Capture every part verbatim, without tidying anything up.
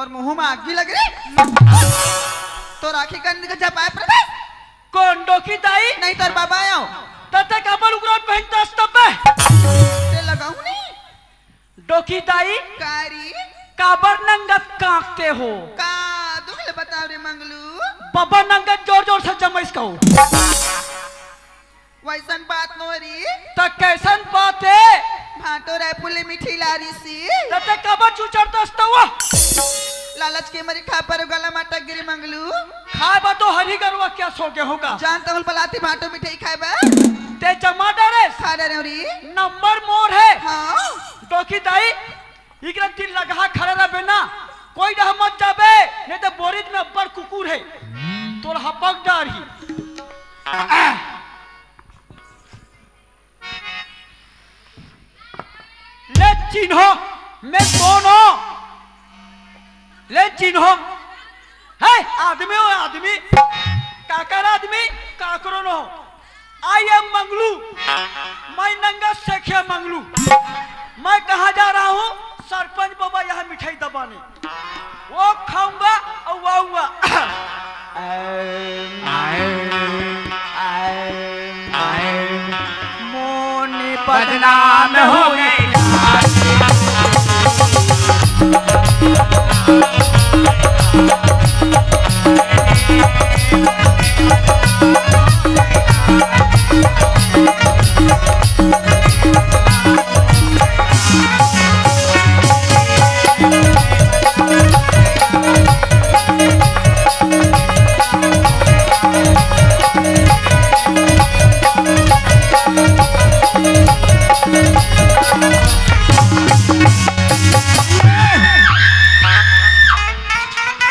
तोर मुंह में आगी लग रे। तोर आंखी के अंदर के झपाए प्रवेश। कोन डोकी दाई? नहीं, तोर बाबा आयो। तते काबर उगरान पहनता अस तब्बे? ते लगाऊ नहीं। डोकी दाई? कारी? काबर नंगत कांकते हो? का दुख ले बताओ रे मंगलू? बाबा नंगत जोर जोर से जमइस कहो। वैसन बात नोरी। त कैसन बात हे? भाटो रायपुर ले मिठाई लारिस। त ते काबर चुचरतस त वो? लालच के मरी खा पर गला मा अटक गिरी मंगलू। खाए बा तो हरी गरुआ क्या सो गे होगा? जान तमुल पलाती भाटो मिठाई खाए बा। ते जमा डरेस। खा डरे री। नंबर मोर हे। हाँ। डोकी दाई, इकरा तीन लगहा खड़े रहबे ना, कोई डहा मत जाबे, नहीं तो बोरिद में अब्बड़ कुकुर हे, तोर हपक डारही। ले चिन्हो, मैं कौन हो? ले चिन्हो, है आदमी हो आदमी, काकर आदमी, काकरो न हो। I am मंगलू, मैं नंगा सेखिया मंगलू। मैं कहाँ जा रहा हूँ? सरपंच बाबा यहाँ मिठाई दबाने। वो खाऊंगा और वो आऊंगा। मोनी बदनाम हो गई।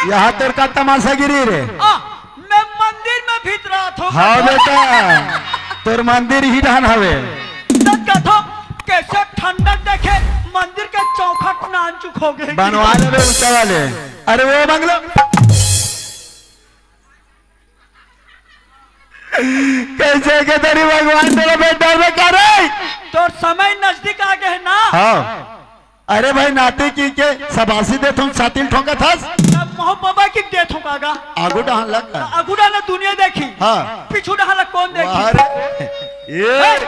यहाँ तोर का तमाशागिरी रे? आ, मैं मंदिर में भीतरात हूँ। हाँ बेटा, तोर मंदिर ही डहन हवे। त कथो, कैसे ठंडक देखे, मंदिर के चौखट नानचुक हो गए। बनवा लेबे ऊंचा वाले। अरे वो मंगलू, कैसे के तेरी भगवान तेरा बेटा में करे? तोर समय नजदीक आ गए ना। हाँ। अरे भाई, नाती की के सबासी देथों, छाती ल ठोंकत हस। तब मोह बाबा की देथों कागा। आगू डहान लग का? आगू डहान दुनिया देखी। हाँ। पीछू डहान लग कौन देखी? अरे, ये हे!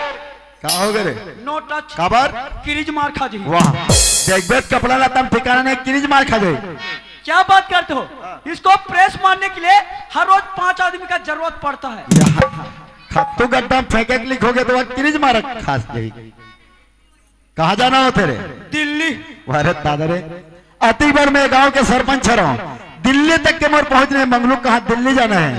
का हो गए रे? No touch। काबर? किरीज मार खा जी। वाह, देख बेट, कपड़ा लत्ता में ठिकाना नहीं, किरीज मार खा जाए। क्या बात करते हो? हाँ। इसको प्रेस मारने के लिए हर रोज पांच आदमी का जरूरत पड़ता है। यहाँ खत्तू गड्ढा में फेंके के लिखोगे तो वह किरीज मार खा जाए। कहाँ जाना हो तेरे? दिल्ली। अरे दादा रे, अति बार मैं गांव के सरपंच रहा हूँ, दिल्ली तक के मोर पहुंचने, मंगलू कहाँ दिल्ली जाना है?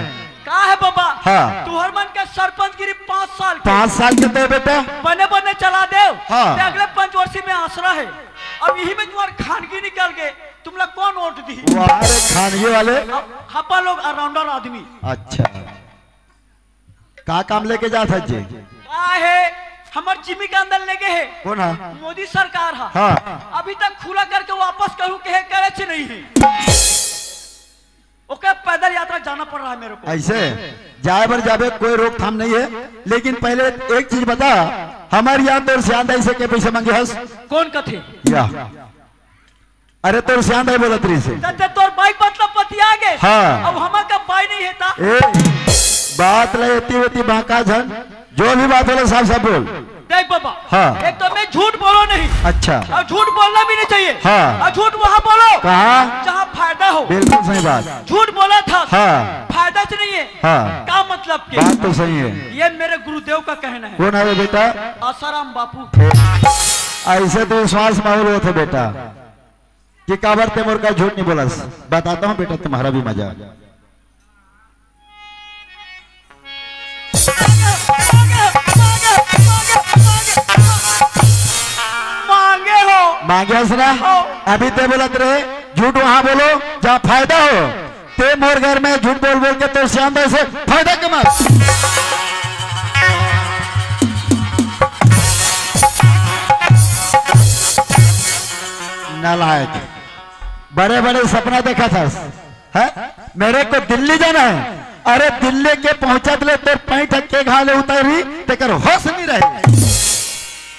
का है बाबा? हाँ। तुहर मन के सरपंचगिरी पाँच साल के। पाँच साल के तो बेटा। बने बने चला देव। हाँ। ते अगले पंचवर्षी में आसरा है। अब यही में तुम्हार खानगी निकल गए, तुमला कौन वोट दी? वाह रे खानगी वाले। अब हपा लोग ऑलराउंडर आदमी। अच्छा। का काम लेके जात हस जी? का हे, हमर जिमी के अंदर लेगे हे। कौन हा? मोदी सरकार हा। हाँ। अभी तक खुला करके वापस करूँ के हे, करे छे नहीं हे। ओके पैदल यात्रा जाना पड़ रहा है मेरे को। ऐसे जाए बर जाबे, कोई रोकथाम नहीं है, लेकिन पहले एक चीज बता, हमारे यहाँ तोर सियान दाई से के पैसे मांगे हस? कौन कथे? या। अरे तोर सियान दाई बोलत रहिस हे। तते तोर बाई मतलब पतिया गे। हाँ। अब हमर का बाई नहीं है ता? ए, बात ले एती वेती बांका झन, जो भी बात बोले साफ साफ बोल। देख बाबा, हाँ। एक तो मैं झूठ बोलो नहीं। अच्छा। और झूठ बोलना भी नहीं चाहिए। हाँ। और झूठ वहाँ बोलो, कहाँ? जहाँ फायदा हो। बिल्कुल सही बात। झूठ बोला था, हाँ। फायदा से नहीं है। हाँ। का मतलब के? बात तो सही है। ये मेरे गुरुदेव का कहना है। कौन है वो बेटा? आसाराम बापू। ऐसे तो विश्वास माहौल होत हे बेटा। कि काबर ते मोर का झूठ नहीं बोलस। बताता हूँ बेटा तुम्हारा भी मजा। मांगे हो। मांगे हस ना? हो। अभी ते बोलत रहे, झूठ वहाँ बोलो जहाँ फायदा हो। ते मोर घर में झूठ बोल बोल के तोर सियान दाई से फायदा कमा। नालायक, बड़े बड़े सपना देखा था, है? मेरे को दिल्ली जाना है। अरे दिल्ली के पहुंचत ले तोर पैंट के घाले उतारी, तेकर होश नहीं रहे।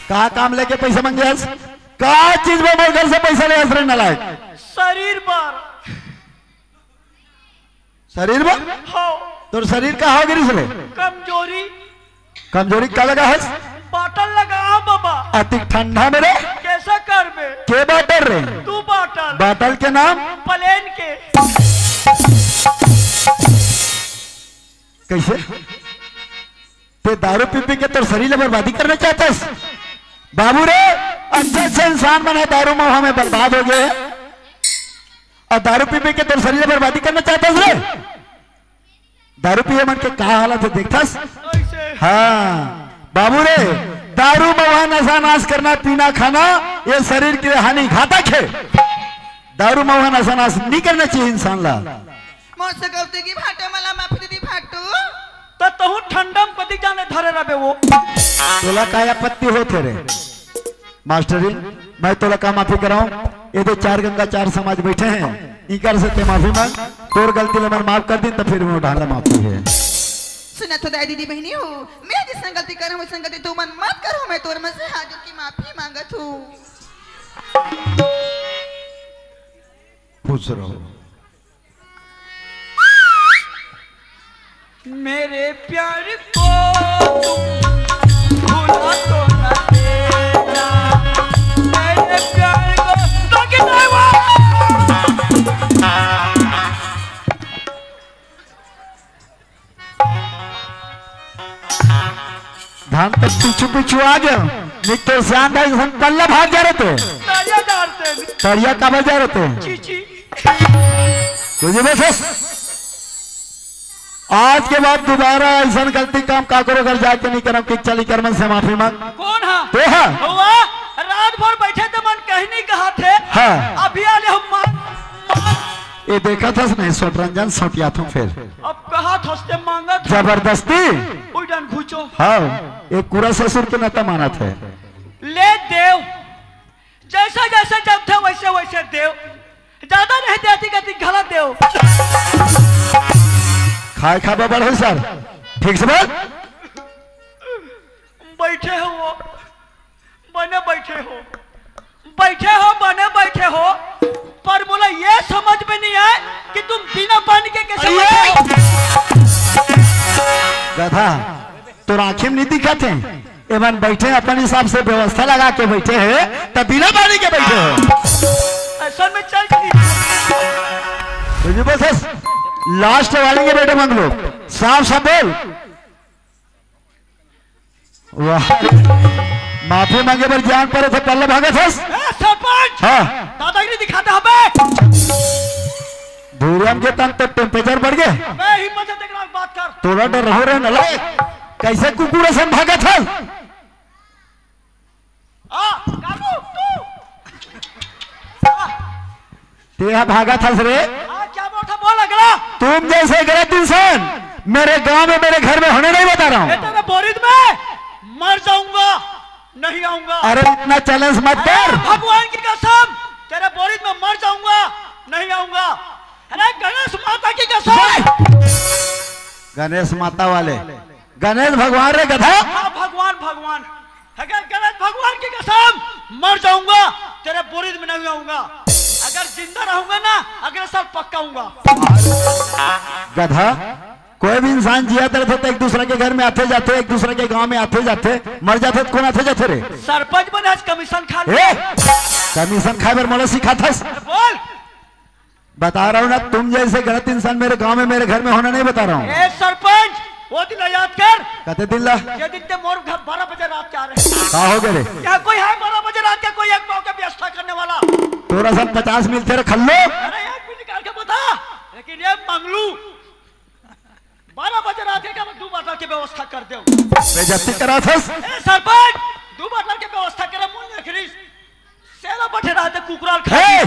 का काम लेके पैसा मांगे हस? का चीज में मोर घर से पैसा ले हस रे नालायक? शरीर बर। शरीर बर? हाँ। तोर शरीर का हो गिरिस रे? कमजोरी। कमजोरी का लगा हस? बाटल लगा हो बाबा। अतिक ठंडा में रे? कैसा करबे? के बाटल रे? तू बाटल। बाटल के नाम? प्लेन के। कैसे? ते दारू पी पी के तोर शरीर ला बर्बादी करना चाहतस? बाबू रे, अच्छा अच्छा इंसान मन हे दारू महुआ में बर्बाद हो गए हे। अउ दारू पी पी के तोर शरीर ला बर्बादी करना चाहतस रे? दारू पिए मन के का हालत हे देखथस? कैसे? हाँ, बाबू रे, दारू महुआ नशा नाश करना, पीना खाना, ये शरीर के लिए हानि घातक हे। दारू महुआ नशा नाश नहीं करना चाहिए इंसान ला। मोर से गलती के भांटो, मला माफी दे दे भांटो। त तहूँ ठंडा में कति जाने धरे रहे वो। तोला का आपत्ति होथे रे? मास्टरी, मैं तोला का माफी कराऊं? ये दे चार गंगा चार समाज बैठे हे, इकर से ते माफी मांग, तोर गलती ला मन माफ कर दिन, त फिर मैं ढाला माफी हे। सुनत हो दाई दीदी बहिनी हो, मैं जिसन गलती करहूं, वैसन गलती तुमन मत करहू, मैं तोर मन से हाथ जोड़ के माफी मांगत हूं। खुश रहो। मेरे प्यार को तुम भुला तो ना देना, मेरे प्यार को। धान तक पीछू पीछू आ गया, नहीं तो श्याम भाई हम पल्ला भाग जा रहे थे। तरिया डालते हैं। तरिया काबर जा रहे थे? चीची। बुझे बस? आज के बाद दोबारा ऐसा गलती काम काकरो घर जाके नहीं करम कि चली कर मन से माफी मांग। कौन हा? ते हा। हुआ? रात भर बैठे थे, मन कहीं नहीं कहा थे। हाँ। अभी आले हम मांग, मांग। ये देखा था नहीं, सोटरंजन सोटिया था फिर। अब कहा था उससे मांगा था। जबरदस्ती। उइडन घुचो। हाँ, ये कुरा ससुर के नाता माना था। ले देव, जैसा जैसा जब था वैसे वैसे देव, ज्यादा नहीं देती कहती गलत देव। खाए खाबा बढ़े सर, ठीक से बोल। बैठे हो वो, बने बैठे हो, बैठे हो, बने बैठे हो, पर मोला ये समझ में नहीं आए कि तुम बिना पानी के कैसे अरे! बैठे हो? गधा, तोर आँखी में नहीं दिखत हे? एमन बैठे अपन हिसाब से व्यवस्था लगा के बैठे हे, त बिना पानी के बैठे हे। ऐसा में चल ठीक। बुझे बस, last वाले के बेटे मांग लो, साफ साफ बोल। वाह, माफी मांगे बर जान पड़े थे, पल्ला भागत हस। ए, सरपंच! हाँ। दादागिरी दिखाते हबे। धूरिया में के तन तो temperature बढ़ गए। अबे, हिम्मत है, तेरे बात कर। थोड़ा डर हो रहे न ले। कैसे कुकुर असन भागत हस? आ, काबू, तू। आ। तेहा भागत हस रे। आ, क्या बोल था? बोल अगला। तुम जैसे गलत इंसान मेरे गांव में, मेरे घर में होने नहीं बता रहा हूँ। ए, तेरे बोरिद में मर जाऊंगा, नहीं आऊंगा। अरे इतना challenge मत अरे कर। भगवान की कसम, तेरे बोरिद में मर जाऊंगा, नहीं आऊंगा। अरे गणेश माता की कसम। गणेश माता वाले, गणेश भगवान रे गधा। हाँ, भगवान, भगवान। अगर गलत भगवान की कसम, मर जाऊंगा, तेरे बोरिद में नहीं आऊंगा। अगर जिंदा रहूंगा ना, अगले साल पक्का आऊंगा। गधा, कोई भी इंसान जियत रहिथे त एक दूसरा के घर में आथे जाथे, एक दूसरा के गांव में आथे जाथे, मर जाथे त कोन आथे जाथे रे? सरपंच बने आज commission खा ले। ए, commission खाए बर मोला सिखाथस? अरे बोल। बता रहा हूँ ना, तुम जैसे गलत इंसान मेरे गांव में, मेरे घर में होना नहीं बता रहा हूँ। ए सरपंच, वो दिन ला याद कर। कते दिन ला? ये दिन ते मोर घर बारह बजे रात के आ रहे। का हो गए रे? यहाँ कोई है बारह बजे रात के कोई एक पाव का व्यवस्था करने वाला? तोरा साथ पचास मिलते रे खल्लो। अरे एक भी निकाल के बता। लेकिन ये मंगलू बारह बजे रात के क्या दू बाटल के व्यवस्था कर दे। बेइज्जती करा थस। ए सरपंच, दू बाटल के व्यवस्था करे मुन लेखरीस। सेला बठे रहते कुकुराल हे! खाई।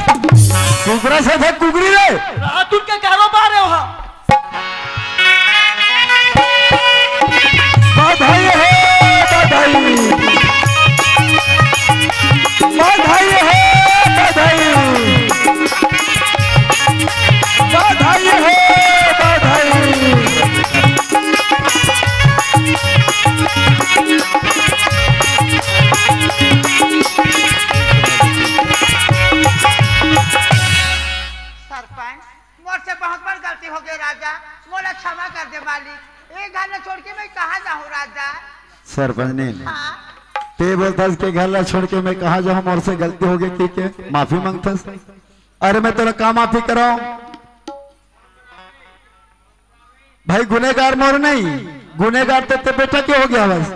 कुकुरा से थे कुकरी रे। रात उनके कारोबार है वहाँ। बधाई हो, बधाई। बधाई हो, बधाई। बधाई हो, बधाई। गलती हो गई राजा, मोला क्षमा कर दे मालिक। ए घर ला छोड़ के मैं कहाँ जाहूँ राजा? सरपंचनी, हाँ। ते बोलथस के घर ला छोड़ के मैं कहाँ जाहूँ, मोर से गलती हो गई कहिके माफी मांगथस। अरे मैं तोला का माफी कराऊं? भाई गुनेगार मोर नहीं, गुनेगार ते, ते बेटा के हो गया बस।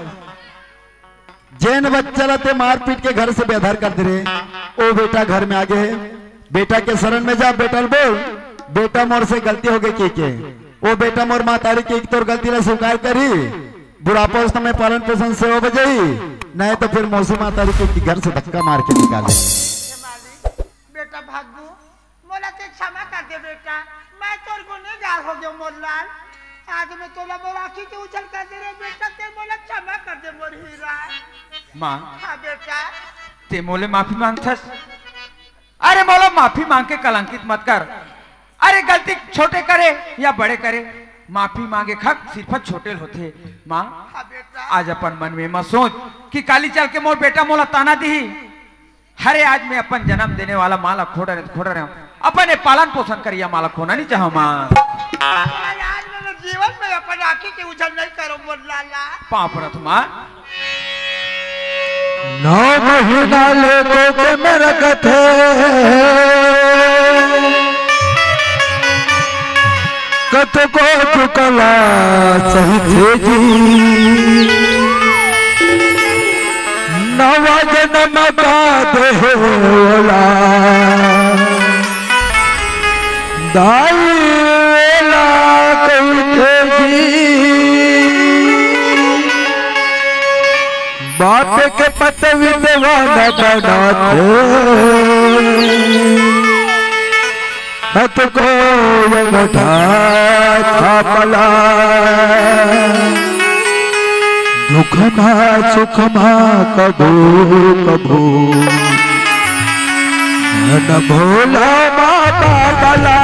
जेन बच्चा ला ते मारपीट के घर से बेघर कर दे रहे, ओ बेटा घर में आ गए। बेटा के शरण में जा, बेटा ल बोल, "बेटा मोर से गलती हो गई कहिके।" ओ बेटा मोर महतारी के तोर गलती ला स्वीकार करी, बुढ़ापा उस समय पालन पोषण सेवा बजाई, नहीं तो फिर मौसी महतारी के घर से धक्का मार के निकाले। बेटा भागू, मोला ते क्षमा कर दे बेटा, मैं तोर गुनेगार हो गयो मोर लाल। आज मैं तोला मोर आँखी के उछल कर दे रहे बेटा, ते मोला क्षमा कर दे मोर हीरा। माँ, हाँ बेटा। ते मोले माफी मांगथस? अरे मोला माफी मांग के कलंकित मत कर। अरे गलती छोटे करे या बड़े करे, माफी मांगे हक सिर्फ छोटे ल होथे। माँ, हाँ बेटा। आज अपन मन में मत सोच कि काली चल के मोर बेटा मोला ताना दिही। हरे आज मैं अपन जन्म देने वाला माँ ला खो डरे, खो डरे हूँ। अपन ये पालन पोषण करिया माँ ला खोना नहीं चाहूँ माँ। आज मैं जीवन में अपन आँखी के उछल नहीं करो मोर लाला। पाँव परत हूँ माँ। नौ महीना ले तो के में रखत हे, कतको चुकला सही थे जी। नवा जन्म का देहोला दाई वेला कहिथे जी। बाप के पत विद्वान बनाथे, हत को यमठा थापला। दुख मा सुख मा कभू कभू धन भोला बाबा ला,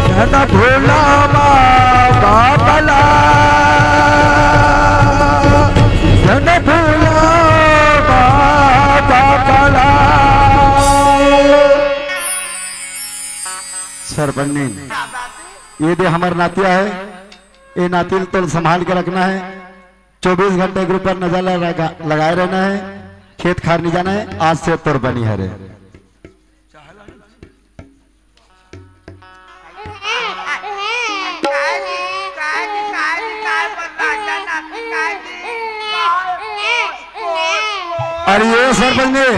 धन भोला बाबा ला, धन भोला बाबा ला। सरपंच, ये दे हमर नातिया है, ये नाती ल तो संभाल के रखना है। चौबीस घंटे के ऊपर नजर लगा, लगाए रहना है, खेत खार नहीं जाना है। आज से तोर बनी हरे। अरे ये सरपंच ने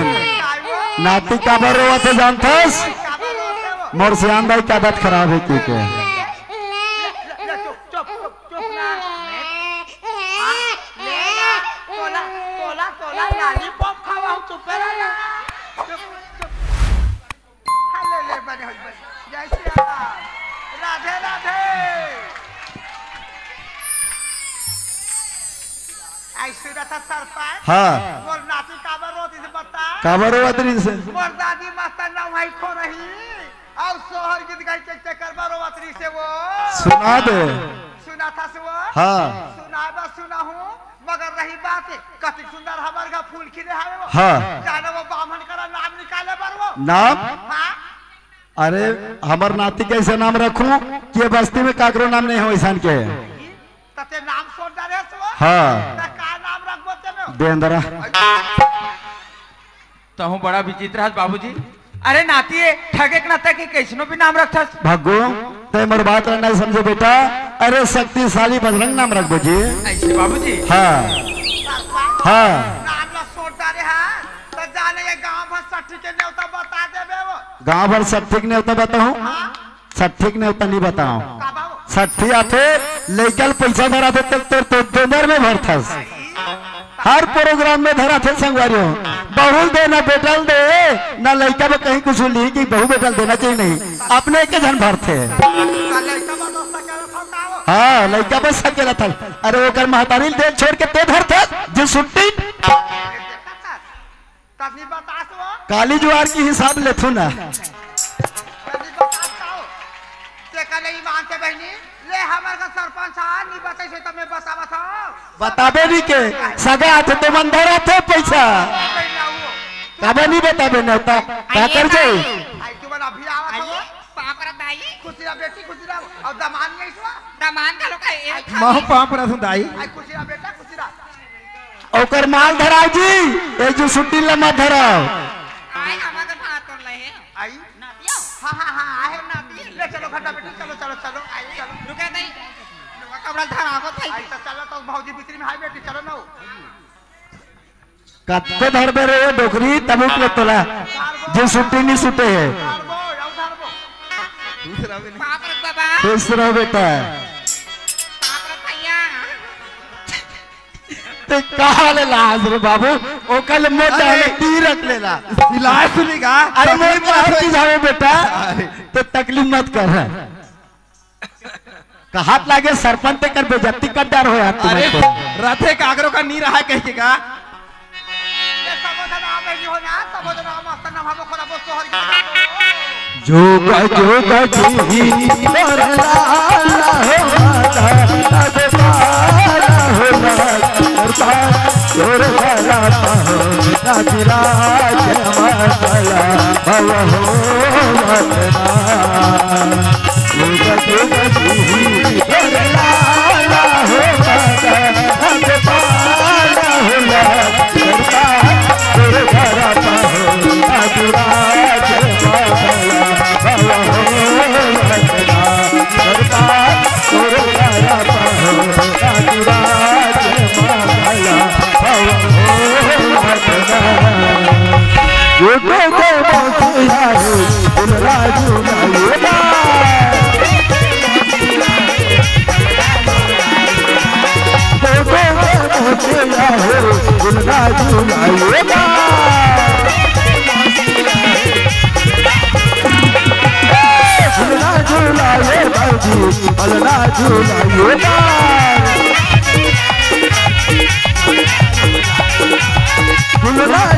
नाती काबर रोवत हे जानथस? मोर सियान भाई का आदत खराब है की के? चुप, चुप, चुप, चुप ना। हाँ, ले ना, तोला, तोला, तोला, लॉलीपॉप खावा हूँ, चुप रह ना। चुप, चुप। हाँ, ले, ले, बने हो, बने। जय श्री राम। राधे, राधे। ऐसे रहता सरपंच। हाँ। मोर नाती काबर रोत इसे बता। काबर रोत रही से? मोर दादी माता ना वही खो रही। अउ सोहर गीत गाई के चक्कर मा रोवत रहिसे वो। सुना दे। सुनाथस वो। हाँ। सुनाबा सुनाहूँ, मगर रही बात, कतिक सुंदर हमर घर फूल खिले हवे वो। हाँ। जाने वो बाम्हन करा नाम निकाले बर वो। नाम? हाँ। अरे, हमर नाती के ऐसे नाम रखूं कि ये बस्ती में काकरो नाम नहीं हो ऐसान के। तते नाम सोच डारे हस वो। हाँ। त का नाम रखबो ते में? बेंदरा। तहूँ बड़ा विचित्र हस बाबूजी। अरे नाती, ए ठगे के नाता के कैसनो भी नाम रखथस। भग्गू, तै मोर बात ला नहीं समझे बेटा। अरे शक्तिशाली बजरंग नाम रखबो जी। ऐसे बाबूजी? हाँ। हाँ। नाम ला सोच डारे हा, तो जाने के गांव भर सट्ठी के नेवता बता देबे वो। गांव भर सट्ठी के नेवता बताऊं? हाँ। सट्ठी के नेवता नहीं बताओ। सट्ठी आथे, लइका ल पैसा धराथे, तेल तोर तो बेंदर में भरथस। हर प्रोग्राम में धराथे संगवारी हो। बहू ल दे ना बेटा ल दे, ना लइका में कहीं कुछ ली कि बहू बेटा ल देना चाहिए नहीं। अपने एक झन भरथे। हाँ, लइका बस सकेला था। अरे ओकर महतारी ल दे छोड़ के ते धरथस, जो सुट्टी। तब नहीं बतास वो। काली जुआर की हिसाब लेथु ना। तब नहीं बतास का हो। ते का नहीं मानते बहनी, ले हमर का सरपंच आ, नहीं बताइसे तब मैं बतावत हूँ। बताबे नहीं के, सगा आथे तो मन धर आथे पैसा। काबर नहीं बताबे नेवता, का कर जाई? आई तू मन अभी आवत हो। पाँव परत भाई। दमान नहीं सुआ। दमान का लोग है, ये खा महू ले। पाँव परत हूँ दाई। आई खुशी रहा बेटा, खुशी रहा। ओकर माल धराव जी, ये जो सुट्टी लमा धराव। आई हमारे भात तोड़ ले है। आई? नातिया? हाँ, हाँ, हाँ, आए। नातिया? ले चलो घटा बेटी, चलो, चलो, चलो, आई, चलो। रुके नहीं। रुका कपड़ा धराव को थाई। आई तो चलो तो भौजी भीतरी में हाय बेटी, चलो ना। कतको धरबे रे डोकरी, तब उठ ले तोला। जे सुट्टी नहीं सुटे है। धरबो, आऊ धरबो। दूसरा भी नहीं। बाप रे बाबा। दूसरा बेटा। बाप रे भैया। ते कहा ले लाज रे बाबू, ओकल मोटा अरे। ले ती रख लेला। सिलाई सुनी का? अरे मोर तकलीफ मत काहे हो। की जावे बेटा, अरे। ते तकलीफ मत कर। कहात लागे सरपंच तेकर बेइज्जती कर डार हो यार तुम अरे, तो। रथे कागरो का नी रहा कह के का? ये सबो जना आवे जी हो ना, सबो जना मस्त ना भागो खोला बो सोहर की। जोगा जोगा जी करला हो माता, अजबाला हो माता, तोर भला पाहो, नागराज मातला भव हो मातना।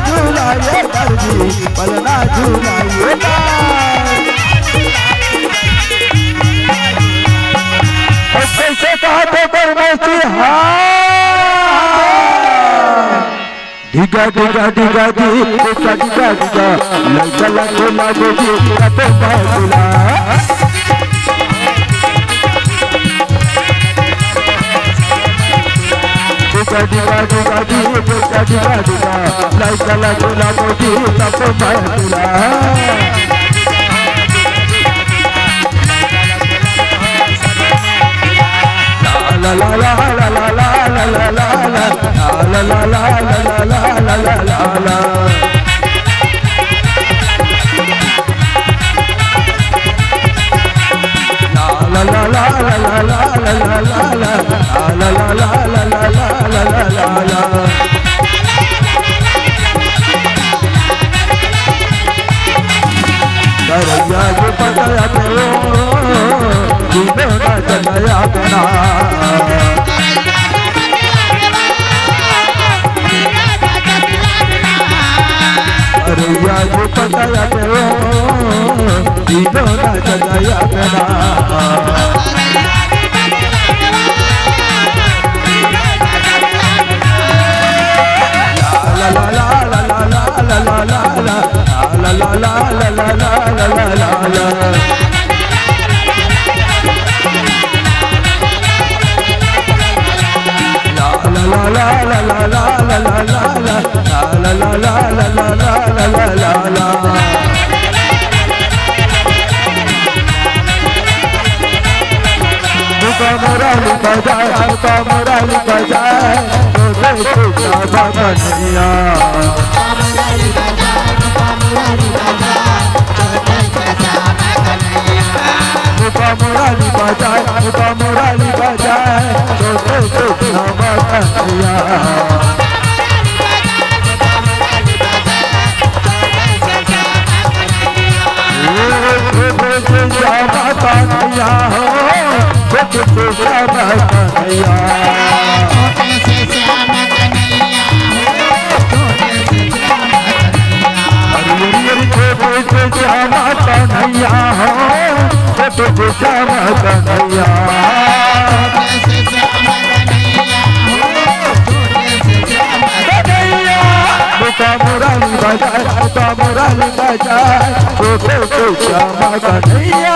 झूला ये दर्जी, पलना झूला ये दर्जी। कैसे कहा तो कर मस्ती, हाँ। डिगा, डिगा, डिगा, डी, डिगा, डिगा, डिगा, लइका लागे लागो जी, कते बाबुला। डिगा, डिगा, डिगा, डी, डिगा, डिगा, डिगा, लइका लागे लागो जी, कते बाबुला। करैया के पतया के ओ, जीनो ना जगया बना। करैया के पतया के ओ, जीनो ना जगया बना। मुरारी बजाए, मुरारी बजाए, छोटे से श्यामा कन्हैया।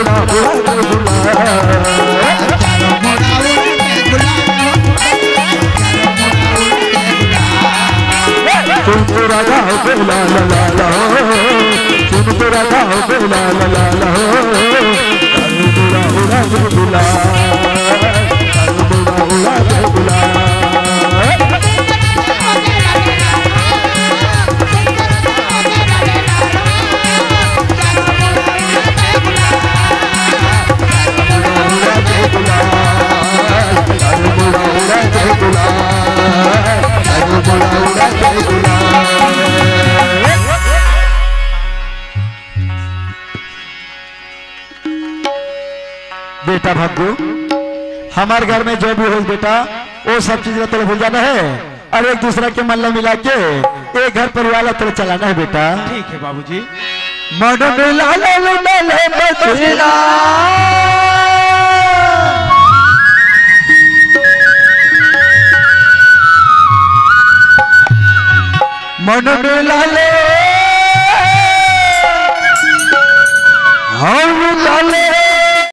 मुड़ा उड़ा के बुला। सुन तो राधा हो बेला ला ला ला हो, सुन तो राधा हो बेला ला ला ला हो। मुड़ा उड़ा के बुला, मुड़ा उड़ा के बुला। बेटा भग्गू, हमर घर में जो भी होइस बेटा, वो सब चीज ला तोला भूल जाना है और एक दूसरा के मन ला मिला के एक घर परिवार ला तोला चलाना है बेटा। ठीक है बाबूजी। मन मिला ले, ले, ले, ले, मछली। मन मिला ले, हम मिला ले।